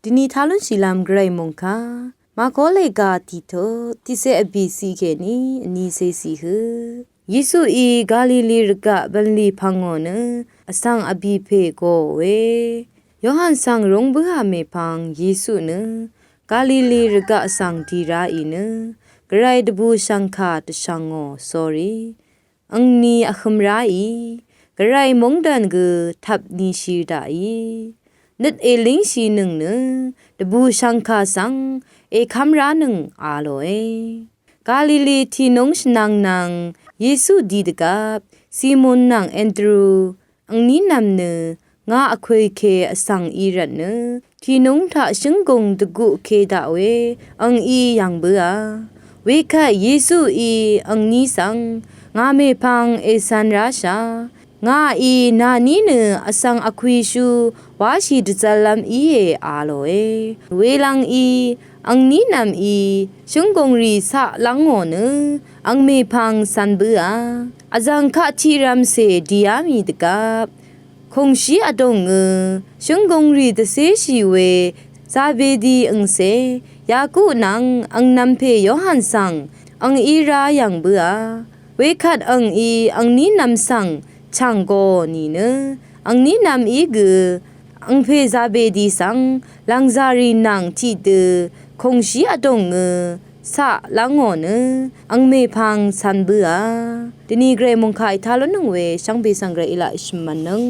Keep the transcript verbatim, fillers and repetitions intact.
Dvni talúnshìlv́m gvray mòngkà Màkó lèga tiqtut tiqcé vbìciq kèní vnícé ciq hø. Yesuí Galili rvgaq bv̀nlì pv̀ngò nø vsvng vbì pè gòò we. Yohan svng rúng bǿà mèpvng Yesu nø Galili rvgaq svng dì ráì nø gvray dvbùshv̀ngkà dvshv̀ngò, sorry, angni vhø̄m ráì gvray móngdàn gø tvpnishì daqì nøt èlínshìnøng nø dvbùshv̀ngkà svng èkv́m ránøng a lòe. Galili tìnúng shvnvng nvng Yesu dì dvgvp Simon nvng Andru angní nvm nø ngà vkwèìke vsvng í rvtnø tìnúng taq shǿnggùng dvguqke daq we angí yv̀ng bǿà. Wekvt Yesuí angní svng, ngà mèpvng ècv̄n ráshà, ngàí nàní nø vsvng vkwìshú wáshì dvzv̄llv́m íe a lòe. Welv̀ngí angní nvmí shǿnggùng rì caq lv́ngò nø ang mèpvng cv̄n bǿà. Vzv̀ng kaq tiqrv̄mcè dìá mì dvgvp kòngshí vdòngø shǿnggùng rì dvcéshì we Zabedi angcè Yaku nvng angnv̄m pè Yohan svng angí rá yv̀ng bǿà. Wekvt angí angní nvm svng chv̀ng gòò nìnø angní nvmí gø angpè Zabedi svng lv̀ngzàrì nvng tiqdø kòngshí vdòngø caq lv́ngò nø ang mèpvng cv̄n bǿà. Dvni gvray mòngkà ètá lúnnøng we shvngbe svng gvray èlaq èshø̀m mv̀nnøng.